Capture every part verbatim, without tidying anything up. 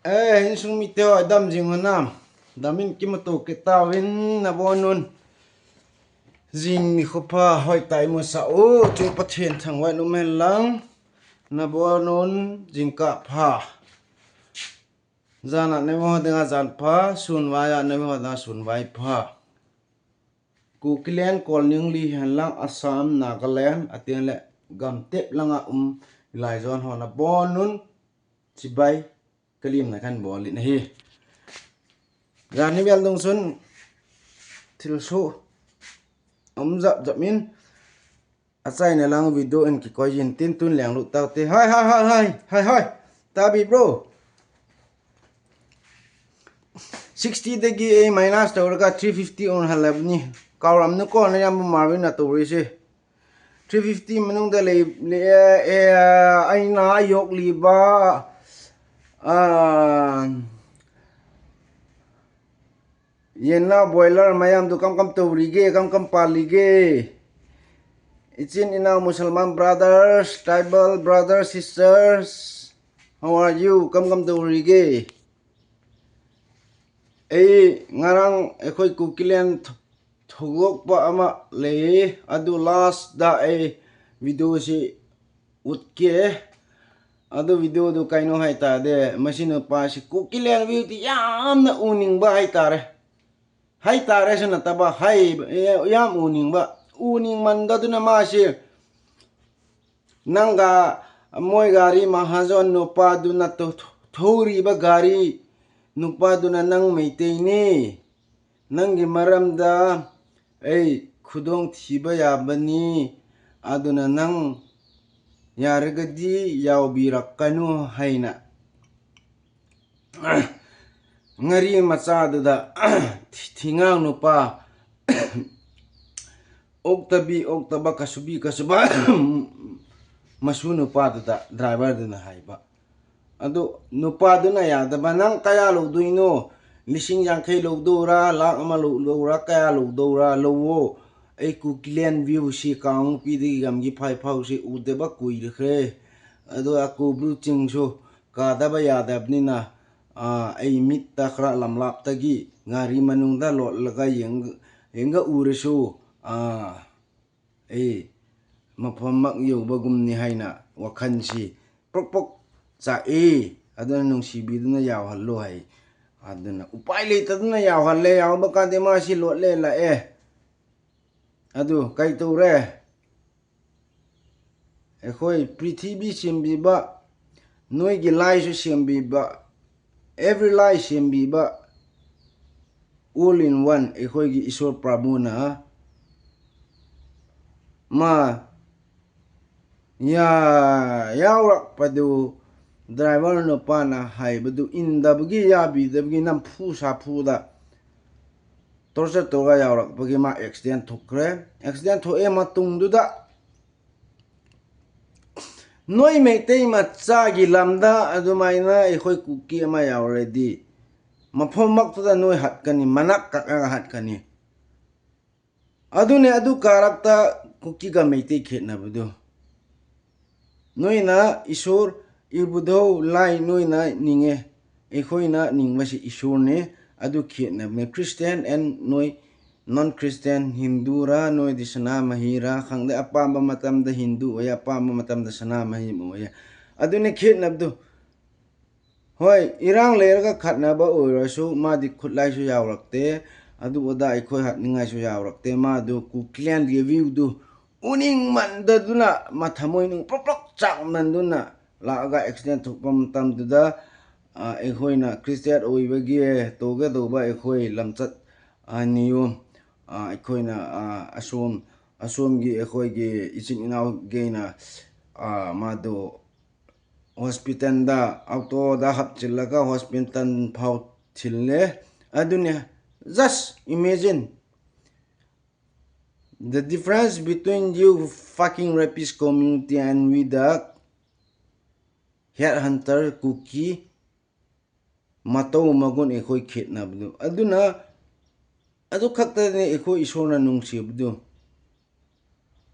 ꯑꯦ, ꯏꯟꯁꯨꯡ ꯃꯤꯇꯦ ꯍꯣꯏ, ꯗꯝ ꯖꯤꯡ ꯍꯣꯅꯥꯝ꯫ ꯗꯝ ꯏꯟ ꯀꯤ ꯃꯇꯨ ꯀꯦ ꯇꯥꯎ ꯏꯟ ꯅꯕꯣ ꯅꯨꯟ꯫ ꯖꯤꯡ ꯃꯤ ꯈꯨꯐ ꯍꯣꯏ ꯇꯥꯏ ꯃꯨ ꯁꯥ ꯎ ꯆꯨ ꯄꯊꯦꯟ ꯊꯪ ꯋꯥꯏ ꯅꯨꯃꯦꯟ ꯂꯪ꯫ ꯅꯕꯣ ꯅꯨꯟ ꯖꯤꯡ ꯀꯥ ꯐꯥ꯫ ꯖꯥꯟ ꯑ ꯅꯕꯣ ꯍꯣ ꯗꯤꯡ ꯑ ꯖꯥꯟ ꯐꯥ, ꯁꯨꯟ ꯋꯥꯏ ꯑ ꯅꯕꯣ ꯍꯣ ꯗꯤꯡ ꯑ ꯁꯨꯟ ꯋꯥꯏ ꯐꯥ꯫ ꯀꯨꯀꯤꯂꯦꯟ ꯀꯣꯜꯅꯤꯡꯂꯤ ꯍꯦꯟꯂꯥꯡ ꯑꯁꯥꯝ, ꯅꯥꯒꯥꯂꯦꯟ, ꯑꯇꯦꯟꯂꯦ ꯒꯝꯇꯦꯞ ꯂꯪ ꯑ ꯎꯝ ꯏꯂꯥꯏꯖꯣꯟ ꯍꯣꯅ ꯕꯣꯟ ꯅꯨꯟ ꯁꯤꯕꯥꯏ ꯀꯂꯤꯝꯅ ꯈꯟ ꯕꯣꯜ ꯂꯤꯠꯅ ꯍꯤ꯫ ꯔꯥꯅꯤ ꯕꯦꯜꯗꯨꯡ ꯁꯨꯟ ꯊꯤꯜꯁꯨ ꯑꯝ ꯖꯞ ꯖꯞ ꯃꯤꯟ ꯑꯆꯥꯏꯅ ꯂꯥꯡ ꯚꯤꯗꯤꯑꯣ ꯏꯟ ꯀꯤꯀꯣꯏ ꯌꯤꯟ ꯇꯤꯟ ꯇꯨꯟ ꯂꯦꯡꯂꯨ ꯇꯥꯛꯇꯦ꯫ ꯍꯥꯏ, ꯍꯥꯏ, ꯍꯥꯏ, ꯍꯥꯏ, ꯍꯥꯏ, ꯍꯥꯏ꯫ ꯇꯥꯕꯤꯕ꯭ꯔꯣ? ꯁꯤꯛꯁꯇꯤꯗꯒꯤ ꯑꯩ ꯃꯥꯏꯅꯁ ꯇꯧꯔꯒ ꯊ꯭ꯔꯤ ꯐꯤꯐꯇꯤ ꯑꯣꯟꯍꯜꯂꯕꯅꯤ꯫ ꯀꯥꯎꯔꯝꯅꯨꯀꯣ, ꯅꯌꯥꯝꯕ ꯃꯥꯔꯕꯤꯟꯅ ꯇꯧꯔꯤꯁꯦ꯫ ꯊ꯭ꯔꯤ ꯐꯤꯐꯇꯤ ꯃꯅꯨꯡꯗ ꯂꯩ, ꯂꯩ-, ꯑꯦ, ꯑꯩꯅ ꯌꯣꯛꯂꯤꯕ, ꯑꯥ, ꯌꯦꯟꯅꯥ ꯕꯣꯏꯂꯔ ꯃꯌꯥꯝꯗꯨ ꯀꯝ ꯀꯝ ꯇꯧꯔꯤꯒꯦ, ꯀꯝ ꯀꯝ ꯄꯥꯜꯂꯤꯒꯦ? ꯏꯆꯤꯟ ꯏꯅꯥꯎ ꯃꯨꯁꯜꯃꯥꯟ brothers, tribal brothers, sisters, how are you? ꯀꯝ ꯀꯝ ꯇꯧꯔꯤꯒꯦ? ꯑꯩ ꯉꯔꯥꯡ ꯑꯩꯈꯣꯏ ꯀꯨꯀꯤꯂꯦꯟ ꯊꯧꯗꯣꯛꯄ ꯑꯃ ꯂꯩꯌꯦ, ꯑꯗꯨ ꯂꯥꯁꯇ ꯑꯩ ꯚꯤꯗꯤꯑꯣꯁꯤ ꯎꯠꯀꯦ꯫ ꯑꯗꯨ ꯚꯤꯗꯤꯑꯣꯗꯨ ꯀꯩꯅꯣ ꯍꯥꯏꯇꯥꯔꯗꯤ, ꯃꯁꯤ ꯅꯨꯄꯥꯁꯤ ꯀꯨꯀꯤꯂꯦꯟ ꯚ꯭ꯌꯨꯗꯤ ꯌꯥꯝꯅ ꯎꯅꯤꯡꯕ ꯍꯥꯏꯇꯥꯔꯦ꯫ ꯍꯥꯏꯇꯥꯔꯦꯁꯨ ꯅꯠꯇꯕ, ꯍꯥꯏ-, ꯌꯥꯝ ꯎꯅꯤꯡꯕ꯫ ꯎꯅꯤꯡꯃꯟꯗꯗꯨꯅ ꯃꯥꯁꯤ ꯅꯪꯒ ꯃꯣꯏ ꯒꯥꯔꯤ ꯃꯍꯥꯖꯣꯟ ꯅꯨꯄꯥꯗꯨꯅ ꯊꯧ-, ꯊꯧꯔꯤꯕ ꯒꯥꯔꯤ ꯅꯨꯄꯥꯗꯨꯅ ꯅꯪ ꯃꯩꯇꯩꯅꯤ, ꯅꯪꯒꯤ ꯃꯔꯝꯗ ꯑꯩ ꯈꯨꯗꯣꯡ ꯊꯤꯕ ꯌꯥꯕꯅꯤ, ꯑꯗꯨꯅ ꯅꯪ ꯌꯥꯔꯒꯗꯤ ꯌꯥꯎꯕꯤꯔꯛꯀꯅꯨ ꯍꯥꯏꯅ ꯉꯥꯔꯤ ꯃꯆꯥꯗꯨꯗ ꯊꯤꯉꯥꯡ ꯅꯨꯄꯥ ꯑꯣꯛꯇꯕꯤ ꯑꯣꯛꯇꯕ ꯀꯁꯨꯕꯤ ꯀꯁꯨꯕ ꯃꯁꯨ ꯅꯨꯄꯥꯗꯨꯗ ꯗ꯭ꯔꯥꯏꯚꯔꯗꯨꯅ ꯍꯥꯏꯕ꯫ ꯑꯗꯨ ꯅꯨꯄꯥꯗꯨꯅ ꯌꯥꯗꯕ, "ꯅꯪ ꯀꯌꯥ ꯂꯧꯗꯣꯏꯅꯣ? ꯂꯤꯁꯤꯡ ꯌꯥꯡꯈꯩ ꯂꯧꯗꯧꯔꯥ, ꯂꯥꯛ ꯑꯃ ꯂꯧ-, ꯂꯧꯔꯥ, ꯀꯌꯥ ꯂꯧꯗꯧꯔꯥ? ꯂꯧꯋꯣ꯫ ꯑꯩ ꯀꯨꯀꯤꯂꯦꯟ ꯚ꯭ꯌꯨꯁꯤ ꯀꯥꯡꯄꯣꯛꯄꯤꯗꯒꯤ ꯒꯝꯒꯤ ꯐꯥꯏ ꯐꯥꯎꯁꯤ ꯎꯗꯕ ꯀꯨꯏꯔꯈ꯭ꯔꯦ꯫ ꯑꯗꯣ ꯑꯀꯨꯕ꯭ꯔꯨ ꯆꯤꯡꯁꯨ ꯀꯥꯗꯕ ꯌꯥꯗꯕꯅꯤꯅ ꯑꯥ, ꯑꯩ ꯃꯤꯠꯇ ꯈꯔ ꯂꯝꯂꯥꯞꯇꯒꯤ ꯒꯥꯔꯤ ꯃꯅꯨꯡꯗ ꯂꯣꯠꯂꯒ ꯌꯦꯡ-, ꯌꯦꯡꯒ ꯎꯔꯁꯨ, ꯑꯥ, ꯑꯩ ꯃꯐꯝꯃꯛ ꯌꯧꯕꯒꯨꯝꯅꯤ ꯍꯥꯏꯅ ꯋꯥꯈꯜꯁꯤ ꯄ꯭ꯔꯣꯛ ꯄ꯭ꯔꯣꯛ ꯆꯥꯛꯏ꯫ ꯑꯗꯨꯅ ꯅꯨꯡꯁꯤꯕꯤꯗꯨꯅ ꯌꯥꯎꯍꯜꯂꯨ ꯍꯥꯏ꯫ ꯑꯗꯨꯅ ꯎꯄꯥꯏ ꯂꯩꯇꯗꯨꯅ ꯌꯥꯎꯍꯜꯂꯦ꯫ ꯌꯥꯎꯕ ꯀꯥꯟꯗ ꯃꯥꯁꯤ ꯂꯣꯠꯂꯦ ꯂꯥꯛꯑꯦ꯫ ꯑꯗꯨ ꯀꯩ ꯇꯧꯔꯦ? ꯑꯩꯈꯣꯏ ꯄ꯭ꯔꯤꯊꯤꯕꯤ ꯁꯦꯝꯕꯤꯕ, ꯅꯣꯏꯒꯤ ꯂꯥꯏꯁꯨ ꯁꯦꯝꯕꯤꯕ, every ꯂꯥꯏ ꯁꯦꯝꯕꯤꯕ, all in one ꯑꯩꯈꯣꯏꯒꯤ ꯏꯁꯣꯔ ꯄ꯭ꯔꯚꯨꯅ ꯃꯥ ꯌꯥ-, ꯌꯥꯎꯔꯛꯄꯗꯨ ꯗ꯭ꯔꯥꯏꯚꯔ ꯅꯨꯄꯥꯅ ꯍꯥꯏꯕꯗꯨ ꯏꯟꯗꯕꯒꯤ, ꯌꯥꯕꯤꯗꯕꯒꯤ ꯅꯝꯐꯨ ꯁꯥꯐꯨꯗ ꯇꯣꯔꯆꯔ ꯇꯧꯔꯒ ꯌꯥꯎꯔꯛꯄꯒꯤ ꯃꯥ ꯑꯦꯛꯁꯤꯗꯦꯟ ꯊꯣꯛꯈ꯭ꯔꯦ꯫ ꯑꯦꯛꯁꯤꯗꯦꯟ ꯊꯣꯛꯑꯦ ꯃꯇꯨꯡꯗꯨꯗ ꯅꯣꯏ ꯃꯩꯇꯩ ꯃꯆꯥꯒꯤ ꯂꯝꯗ ꯑꯗꯨꯃꯥꯏꯅ ꯑꯩꯈꯣꯏ ꯀꯨꯀꯤ ꯑꯃ ꯌꯥꯎꯔꯗꯤ ꯃꯐꯝꯃꯛꯇꯨꯗ ꯅꯣꯏ ꯍꯥꯠꯀꯅꯤ, ꯃꯅꯥꯛ ꯀꯛꯂꯒ ꯍꯥꯠꯀꯅꯤ꯫ ꯑꯗꯨꯅꯦ ꯑꯗꯨ ꯀꯥꯔꯛꯇ ꯀꯨꯀꯤꯒ ꯃꯩꯇꯩ ꯈꯦꯠꯅꯕꯗꯨ꯫ ꯅꯣꯏꯅ ꯏꯁꯣꯔ, ꯏꯕꯨꯙꯧ, ꯂꯥꯏ ꯅꯣꯏꯅ ꯅꯤꯡꯉꯦ, ꯑꯩꯈꯣꯏꯅ ꯅꯤꯡꯕꯁꯤ ꯏꯁꯣꯔꯅꯦ꯫ ꯑꯗꯨ ꯈꯦꯠꯅꯕꯅꯦ꯫ Christian and ꯅꯣꯏ non Christian, ꯍꯤꯟꯗꯨꯔꯥ, ꯅꯣꯏꯗꯤ ꯁꯅꯥꯃꯍꯤꯔꯥ ꯈꯪꯗꯦ, ꯑꯄꯥꯝꯕ ꯃꯇꯝꯗ ꯍꯤꯟꯗꯨ ꯑꯣꯏꯌꯦ, ꯑꯄꯥꯝꯕ ꯃꯇꯝꯗ ꯁꯅꯥꯃꯍꯤ ꯑꯣꯏꯌꯦ꯫ ꯑꯗꯨꯅꯦ ꯈꯦꯠꯅꯕꯗꯨ꯫ ꯍꯣꯏ, ꯏꯔꯥꯡ ꯂꯩꯔꯒ ꯈꯠꯅꯕ ꯑꯣꯏꯔꯁꯨ ꯃꯥꯗꯤ ꯈꯨꯠꯂꯥꯏꯁꯨ ꯌꯥꯎꯔꯛꯇꯦ, ꯑꯗꯨ ꯑꯗꯥ ꯑꯩꯈꯣꯏ ꯍꯥꯠꯅꯤꯡꯉꯥꯏꯁꯨ ꯌꯥꯎꯔꯛꯇꯦ꯫ ꯃꯥꯗꯨ ꯀꯨꯀꯤꯂꯦꯟꯒꯤ viewꯗꯨ ꯎꯅꯤꯡꯃꯟꯗꯗꯨꯅ ꯃꯊꯃꯣꯏꯅꯨꯡ ꯄ꯭ꯔꯣꯛ ꯄ꯭ꯔꯣꯛ ꯆꯥꯛꯃꯟꯗꯨꯅ ꯂꯥꯛꯑꯒ ꯑꯦꯛꯁꯤꯗꯦꯟ ꯊꯣꯛꯄ ꯃꯇꯝꯗꯨꯗ, ꯑ, ꯑꯩꯈꯣꯏꯅ ꯈ꯭ꯔꯤꯁꯇꯤꯌꯥꯟ ꯑꯣꯏꯕꯒꯤ ꯇꯧꯒꯗꯧꯕ ꯑꯩꯈꯣꯏ ꯂꯝꯆꯠ, ꯑ, ꯅꯤꯌꯣꯝ, ꯑ, ꯑꯩꯈꯣꯏꯅ, ꯑ, ꯑꯁꯣꯝ, ꯑꯁꯣꯝꯒꯤ ꯑꯩꯈꯣꯏꯒꯤ ꯏꯆꯤꯟ ꯏꯅꯥꯎꯒꯩꯅ, ꯑ, ꯃꯥꯗꯣ ꯍꯣꯁꯄꯤꯇꯥꯜꯗ ꯑꯣꯇꯣꯗ ꯍꯥꯞꯆꯤꯜꯂꯒ ꯍꯣꯁꯄꯤꯇꯥꯜ ꯐꯥꯎ ꯊꯤꯜꯂꯦ꯫ ꯑꯗꯨꯅꯤ, just imagine the difference between you fucking rapist community and with the headhunter ꯀꯨꯀꯤ ꯃꯇꯧ ꯃꯒꯨꯟ ꯑꯩꯈꯣꯏ ꯈꯦꯠꯅꯕꯗꯨ꯫ ꯑꯗꯨꯅ ꯑꯗꯨ ꯈꯛꯇꯅꯤ ꯑꯩꯈꯣꯏ ꯏꯁꯣꯔꯅ ꯅꯨꯡꯁꯤꯕꯗꯨ꯫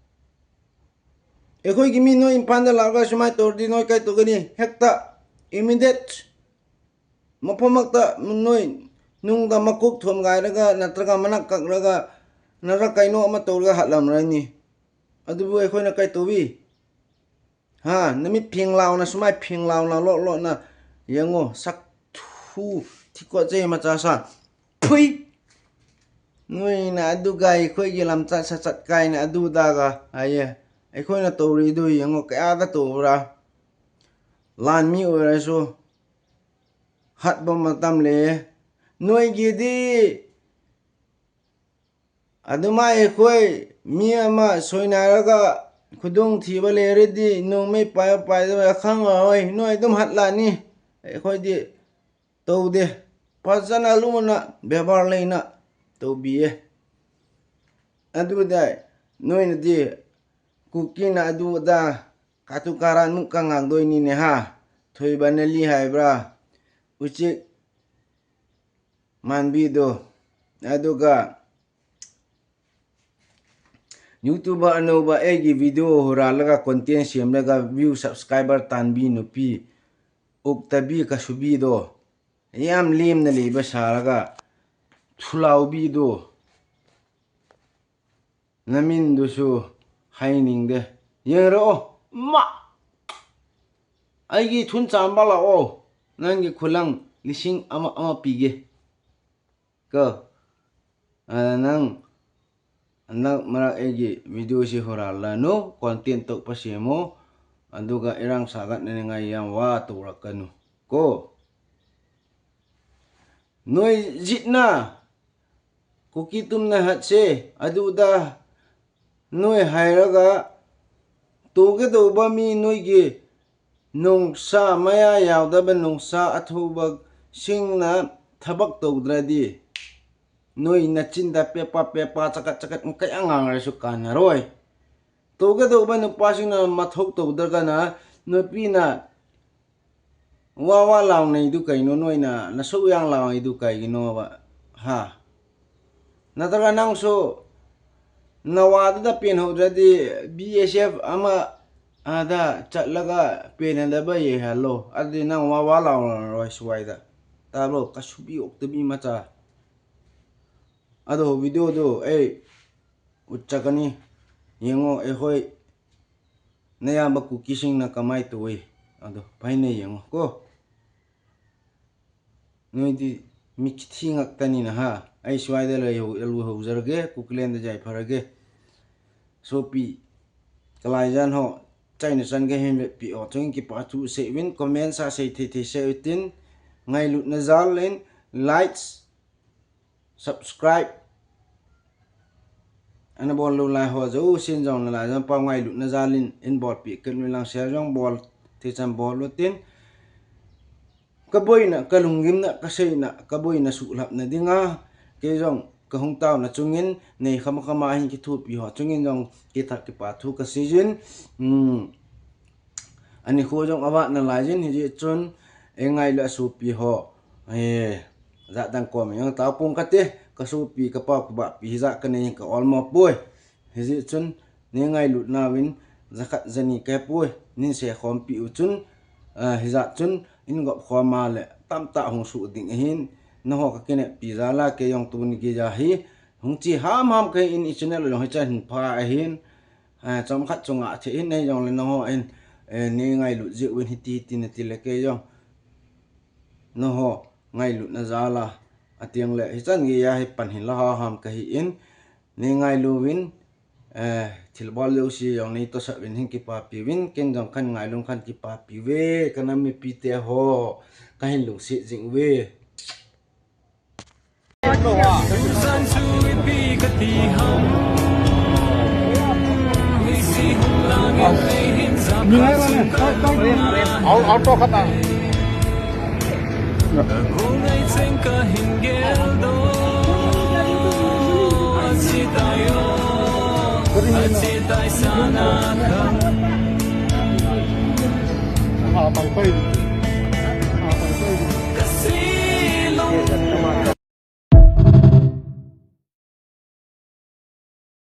ꯑꯩꯈꯣꯏꯒꯤ ꯃꯤ ꯅꯣꯏ ꯏꯝꯐꯥꯜꯗ ꯂꯥꯛꯑꯒ ꯁꯨꯃꯥꯏꯅ ꯇꯧꯔꯗꯤ ꯅꯣꯏ ꯀꯩ ꯇꯧꯒꯅꯤ? ꯍꯦꯛꯇ immediate ꯃꯐꯝꯃꯛꯇ ꯅꯣꯏ ꯅꯨꯡꯗ ꯃꯀꯣꯛ ꯊꯣꯝꯒꯥꯏꯔꯒ ꯅꯠꯇ꯭ꯔꯒ ꯃꯅꯥꯛ ꯀꯛꯂꯒ ꯅꯠꯇ꯭ꯔꯒ ꯀꯩꯅꯣ ꯑꯃ ꯇꯧꯔꯒ ꯍꯥꯠꯂꯝꯂꯅꯤ꯫ ꯑꯗꯨꯕꯨ ꯑꯩꯈꯣꯏꯅ ꯀꯩ ꯇꯧꯏ? ꯍꯥ? ꯅꯃꯤꯠ ꯐꯦꯡ ꯂꯥꯎꯅ, ꯁꯨꯃꯥꯏ ꯐꯦꯡ ꯂꯥꯎꯅ ꯂꯣꯠ ꯂꯣꯠꯅ ꯌꯦꯡꯉꯣ꯫ ꯁꯛ ꯊꯨ ꯊꯤꯀꯣꯠꯆꯩ ꯃꯆꯥ ꯁꯥ꯫ ꯐꯨꯏ! ꯅꯣꯏꯅ ꯑꯗꯨꯒ ꯑꯩꯈꯣꯏꯒꯤ ꯂꯝꯆꯠ ꯁꯥꯆꯠ ꯀꯥꯏꯅ ꯑꯗꯨꯗꯥꯒ ꯍꯥꯏꯌꯦ꯫ ꯑꯩꯈꯣꯏꯅ ꯇꯧꯔꯤꯗꯨ ꯌꯦꯡꯉꯣ, ꯀꯌꯥꯗ ꯇꯧꯕ꯭ꯔꯥ? ꯂꯥꯟꯃꯤ ꯑꯣꯏꯔꯁꯨ ꯍꯥꯠꯄ ꯃꯇꯝ ꯂꯩꯌꯦ꯫ ꯅꯣꯏꯒꯤꯗꯤ ꯑꯗꯨꯃꯥꯏ ꯑꯩꯈꯣꯏ ꯃꯤ ꯑꯃ ꯁꯣꯏꯅꯥꯏꯔꯒ ꯈꯨꯗꯣꯡꯊꯤꯕ ꯂꯩꯔꯗꯤ ꯅꯣꯡꯃꯩ ꯄꯥꯏꯕ ꯄꯥꯏꯗꯕ ꯈꯪꯉꯔꯣꯏ꯫ ꯅꯣꯏ ꯑꯗꯨꯝ ꯍꯥꯠꯂꯛꯑꯅꯤ꯫ ꯑꯩꯈꯣꯏꯗꯤ ꯇꯧꯗꯦ꯫ ꯐꯖꯅ ꯂꯨꯅ ꯕꯦꯕꯥꯔ ꯂꯩꯅ ꯇꯧꯕꯤꯌꯦ꯫ ꯑꯗꯨꯗ ꯅꯣꯏꯅꯗꯤ ꯀꯨꯀꯤꯅ ꯑꯗꯨ ꯑꯗꯥ ꯀꯥꯇꯨ ꯀꯥꯔꯟ ꯑꯃꯨꯛꯀ ꯉꯥꯡꯗꯣꯏꯅꯤꯅꯦ ꯍꯥ? ꯊꯣꯏꯕ ꯅꯂꯤ ꯍꯥꯏꯕ꯭ꯔꯥ? ꯎꯆꯦꯛ ꯃꯥꯟꯕꯤꯗꯣ꯫ ꯑꯗꯨꯒ YouTuber ꯑꯅꯧꯕ ꯑꯩꯒꯤ video ꯍꯨꯔꯥꯜꯂꯒ content ꯁꯦꯝꯂꯒ view subscriber ꯇꯥꯟꯕꯤ ꯅꯨꯄꯤ ꯎꯛꯇꯕꯤ ꯀꯁꯨꯕꯤꯗꯣ, ꯌꯥꯝ ꯂꯦꯝꯅ ꯂꯩꯕ ꯁꯥꯔꯒ ꯊꯨꯂꯥꯎꯕꯤꯗꯣ꯫ ꯅꯃꯤꯡꯗꯨꯁꯨ ꯍꯥꯏꯅꯤꯡꯗꯦ꯫ ꯌꯦꯡꯔꯛꯑꯣ꯫ ꯃꯥ! ꯑꯩꯒꯤ ꯊꯨꯟ ꯆꯥꯝꯕ ꯂꯥꯛꯑꯣ꯫ ꯅꯪꯒꯤ ꯈꯨꯂꯪ ꯂꯤꯁꯤꯡ ꯑꯃ ꯑꯃ ꯄꯤꯒꯦ꯫ ꯀꯣ꯫ ꯑꯗ ꯅꯪ ꯍꯟꯗꯛ ꯃꯔꯛ ꯑꯩꯒꯤ videoꯁꯤ ꯍꯨꯔꯥꯜꯂꯅꯨ꯫ Content ꯇꯧꯕ ꯁꯦꯝꯃꯣ꯫ ꯑꯗꯨꯒ ꯏꯔꯥꯡ ꯁꯥꯒꯠꯅꯅꯤꯡꯉꯥꯏ ꯌꯥꯝ ꯋꯥ ꯇꯧꯔꯛꯀꯅꯨ꯫ ꯀꯣ꯫ ꯅꯣꯏ ꯖꯤꯠꯅ ꯀꯨꯀꯤ ꯇꯨꯝꯅ ꯍꯠꯁꯦ ꯑꯗꯨꯗ ꯅꯣꯏ ꯍꯥꯏꯔꯒ ꯇꯧꯒꯗꯧꯕ ꯃꯤ ꯅꯣꯏꯒꯤ ꯅꯨꯡꯁꯥ, ꯃꯌꯥ ꯌꯥꯎꯗꯕ ꯅꯨꯡꯁꯥ ꯑꯊꯧꯕꯁꯤꯡꯅ ꯊꯕꯛ ꯇꯧꯗ꯭ꯔꯗꯤ ꯅꯣꯏ ꯅꯆꯤꯟꯗ ꯄꯦꯄꯥ ꯄꯦꯄꯥ ꯆꯀꯠ ꯆꯀꯠ ꯀꯌꯥ ꯉꯥꯡꯉꯔꯁꯨ ꯀꯥꯟꯅꯔꯣꯏ꯫ ꯇꯧꯒꯗꯧꯕ ꯅꯨꯄꯥꯁꯤꯡꯅ ꯃꯊꯧ ꯇꯧꯗ꯭ꯔꯒꯅ ꯅꯨꯄꯤꯅ ꯋꯥ ꯋꯥ ꯂꯥꯎꯅꯩꯗꯨ ꯀꯩꯅꯣ? ꯅꯣꯏꯅ ꯅꯁꯨꯛ ꯌꯥꯝ ꯂꯥꯎꯅꯩꯗꯨ ꯀꯩꯒꯤꯅꯣꯕ? ꯍꯥ? ꯅꯠꯇ꯭ꯔꯒ ꯅꯪꯁꯨ ꯅꯋꯥꯗꯨꯗ ꯄꯦꯟꯍꯧꯗ꯭ꯔꯗꯤ B S F ꯑꯃ ꯑꯗ ꯆꯠꯂꯒ ꯄꯦꯟꯅꯗꯕ ꯌꯦꯡꯍꯜꯂꯣ꯫ ꯑꯗꯨꯗꯤ ꯅꯪ ꯋꯥ ꯋꯥ ꯂꯥꯎꯔꯔꯣꯏ ꯁ꯭ꯋꯥꯏꯗ꯫ ꯇꯥꯕ꯭ꯔꯣ? ꯀꯁꯨꯕꯤ ꯑꯣꯛꯇꯕꯤ ꯃꯆꯥ꯫ ꯑꯗꯣ video ꯗꯨ ꯑꯩ ꯎꯠꯆꯒꯅꯤ꯫ ꯌꯦꯡꯉꯣ, ꯑꯩꯈꯣꯏ ꯅꯌꯥꯝꯕ ꯀꯨꯀꯤꯁꯤꯡꯅ ꯀꯃꯥꯏ ꯇꯧꯏ? ꯑꯗꯣ ꯐꯩꯅ ꯌꯦꯡꯉꯣ ꯀꯣ꯫ ꯅꯣꯏꯗꯤ ꯃꯤꯊꯤ ꯉꯥꯛꯇꯅꯤꯅ ꯍꯥ꯫ ꯑꯩ ꯁ꯭ꯋꯥꯏꯗ ꯂꯩꯍꯧ-, ꯂꯣꯏꯍꯧꯖꯔꯒꯦ, ꯀꯨꯀꯤꯂꯦꯟꯗ ꯌꯥꯏꯐꯔꯒꯦ꯫ ꯁꯣꯄꯤ ꯀꯂꯥꯏꯖꯥꯟ ꯍꯣ, ꯆꯩꯅ ꯆꯟꯒꯦ ꯍꯦꯟꯕꯦꯠ ꯄꯤꯛꯑꯣ꯫ ꯆꯨꯡ ꯀꯤꯄꯥ ꯆꯨ ꯁꯦ ꯋꯤꯟ, comment ꯁꯥ ꯁꯦ ꯊꯦ ꯊꯦ ꯁꯦ ꯋꯤꯇꯤꯟ, ꯉꯥꯏꯂꯨꯠꯅ ꯖꯥꯜ ꯂꯦꯟ, likes, subscribe ꯑꯅ ꯕꯣꯜ ꯂꯨ ꯂꯥꯏ ꯍꯣ ꯖꯧ ꯁꯤꯟ ꯖꯧꯅ ꯂꯥꯏ ꯖꯧ ꯄꯥꯎ ꯉꯥꯏ ꯂꯨꯠꯅ ꯖꯥꯂꯤꯟ ꯏꯟ ꯕꯣꯜ ꯄꯤ ꯀꯤꯟ ꯃꯤ ꯂꯥꯡ ꯁꯦ ꯖꯧ ꯕꯣꯜ ꯊꯤ ꯆꯝ ꯕꯣꯜ ꯂꯨ ꯇꯤꯟ꯫ ꯀꯕꯣꯏꯅ ꯀꯂꯨꯡꯒꯤꯝꯅ ꯀꯁꯩꯅ ꯀꯕꯣꯏꯅ ꯁꯨꯛ ꯂꯞꯅ ꯗꯤꯡꯉ ꯀꯦ ꯖꯧ ꯀꯍꯨꯡ ꯇꯥꯎꯅ ꯆꯨꯡꯏꯟ ꯅꯩ ꯈꯃ ꯈꯃ ꯑꯍꯤꯡ ꯀꯤ ꯊꯨ ꯄꯤ ꯍꯣ ꯆꯨꯡꯏꯟ ꯖꯧ ꯀꯤ ꯊꯛ ꯀꯤ ꯄꯥ ꯊꯨ ꯀꯁꯤꯖꯤꯟ꯫ ꯎꯝ꯫ ꯑꯅꯤ ꯈꯣꯏꯖꯣꯡ ꯑꯋꯥꯠꯅ ꯂꯥꯏꯖꯤꯟ ꯍꯤꯖꯤꯠ ꯆꯨꯟ, ꯑꯦ ꯉꯥꯏꯂꯨ ꯑꯁꯨ ꯄꯤ ꯍꯣ꯫ ꯑꯦ, ꯖꯥꯠ ꯗꯪ ꯀꯣꯝ ꯌꯣꯡ ꯇꯥꯎ ꯄꯨꯡ ꯀꯠꯇꯦ, ꯀꯁꯨ ꯄꯤ ꯀꯄꯥꯎ ꯀꯕꯥ ꯄꯤ ꯍꯤꯖꯥꯛ ꯀꯅꯦ ꯀ ꯑꯣꯜꯃꯣ ꯄꯣꯏ꯫ ꯍꯤꯖꯤꯠ ꯆꯨꯟ, ꯅꯦ ꯉꯥꯏꯂꯨ ꯅꯥꯋꯤꯟ, ꯖꯈꯠ ꯖꯅꯤ ꯀꯦ ꯄꯣꯏ, ꯅꯤꯟ ꯁꯦ ꯈꯣꯝ ꯄꯤ ꯎ ꯆꯨꯟ, ꯑ, ꯍꯤꯖꯥꯠ ꯆꯨꯟ, ꯏꯟ ꯒꯣꯞ ꯈꯣꯝ ꯃꯥ ꯂꯦ, ꯇꯝ ꯇꯥ ꯍꯣꯡ ꯁꯨ ꯗꯤꯡ ꯑꯍꯤꯟ, ꯅꯍꯣ ꯀ ꯀꯦꯅꯦ ꯄꯤ ꯖꯥ ꯂꯥ ꯀꯦ ꯌꯣꯡ ꯇꯨꯟ ꯒꯤ ꯖꯥ ꯍꯤ, ꯍꯣꯡ ꯆꯤ ꯍꯥꯝ ꯍꯥꯝ ꯀꯦ ꯏꯟ ꯏ ꯆꯦꯅꯦꯜ ꯌꯣꯡ ꯍꯤ ꯆꯥ ꯍꯤꯟ ꯐꯥ ꯑꯍꯤꯟ, ꯑ, ꯆꯣꯝꯈꯠ ꯆꯣꯡꯉꯥ ꯊꯦ ꯏꯟ ꯅꯦ ꯌꯣꯡ ꯂꯦ ꯅꯍꯣ ꯏꯟ, ꯑ, ꯅꯦ ꯉꯥꯏꯂꯨ ꯖꯤꯛ ꯋꯤꯟ ꯍꯤ ꯇꯤ ꯇꯤ ꯅ ꯇꯤ ꯂꯦ ꯀꯦ ꯌꯣꯡ꯫ ꯅꯍꯣ ꯉꯥꯏꯂꯨ ꯅ ꯖꯥ ꯂꯥ, ꯑꯇꯦꯡ ꯂꯦ, ꯍꯤ ꯆꯟ ꯒꯤ ꯌꯥ ꯍꯤ ꯄꯟ ꯍꯤꯟ ꯂꯥ ꯍꯥ ꯍꯥꯝ ꯀ ꯍꯤ ꯏꯟ, ꯅꯦ ꯉꯥꯏꯂꯨ ꯋꯤꯟ, ꯑ, ꯊꯤꯜ ꯕꯣꯜ ꯌꯧ ꯁꯤ ꯌꯣꯡ ꯅꯦ ꯇꯣ ꯁꯠ ꯋꯤꯟ ꯍꯤꯟ ꯀꯤ ꯄꯥ ꯄꯤ ꯋꯤꯟ, ꯀꯦꯡ ꯖꯣꯡ ꯈꯟ ꯉꯥꯏꯂꯨ ꯈꯟ ꯀꯤ ꯄꯥ ꯄꯤ ꯋꯦ, ꯀꯅꯝ ꯃꯤ ꯄꯤ ꯇꯦ ꯍꯣ, ꯀ ꯍꯤꯟ ꯂꯨ ꯁꯤ ꯖꯤꯡ ꯋꯦ꯫ Auto khata.